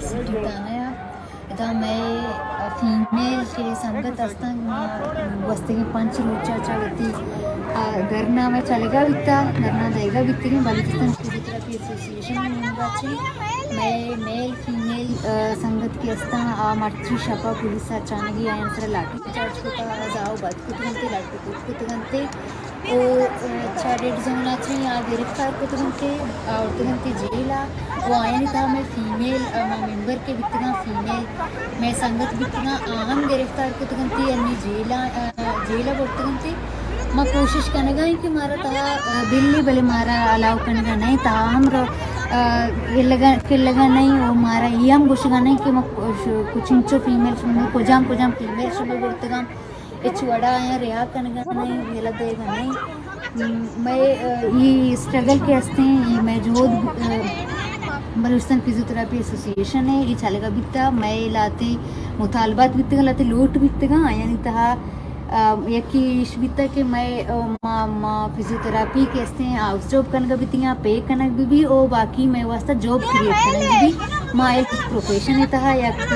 سٹی تھانہ ءَ۔ ادا مئے فیمیل کہ سنگت ہستاں، ما گوستگیں پنچ روچ ءَ چہ وتی، آ، دھرنا مئے چلگا بیتا، دھرنا دئیگا بیتگیں بلوچستان فزیوتھراپی ایسوسی ایشن ءِ نیمگا چہ مئے میل فیمیل، آ، سنگت کہ ہستاں، آ مرچی شپا پولیس ءَ اچانگی آیاں سرا لاٹھی چارج کتا، زاہ و بد کتگنتے، لٹ و کٹ کتگنتے۔ و، آ، چہ ریڈ زون ءَ چہ آ گرفتار کتگنتے، آورتگنتے جیل ءَ۔ و آیانی تہا مئے فیمیل، آ، ما ممبر کہ بیتگاں فیمیل، مئے سنگت بیتگاں، آ ہم گرفتار کتگنتے، انی جیل ءَ، آ، جیل ءَ برتگنتے۔ ما کوشش کنگا ایں کہ مارا تہا، آ، بلی، بلے مارا الاؤ کنگا نئیں، تہا ہم رو، آ، کلگا، کلگا نئیں، و مارا اے ہم گوشگا نئیں کہ ما کچ، کچ انچو فیمیل شمئے، کجام کجام فیمیل شمئے برتگاں، ہچ وڑا آیاں رہا کنگا نئیں، یلہ دئیگا نئیں۔ مئے، آ، اے اسٹرگل کہ ہستیں، اے مئے جہد، آ، بلوچستان فزیوتھراپی ایسوسی ایشن ءَ اے چلگا بیتا، مئے لہتے مطالبات بیتگاں، لہتے لوٹ بیتگاں، آیانی تہا، آ، یکے ایش بیتا کہ مئے، آ، ما، ما فزیوتھراپی کہ ہستیں، ہاؤس جاب کنگا بیتگاں، پے کنگ بہ بی، او باقی مئے واسطہ جاب کریئیٹ کنگ بہ بی۔ ما ہیلتھ پروفیشن ءِ تہا یک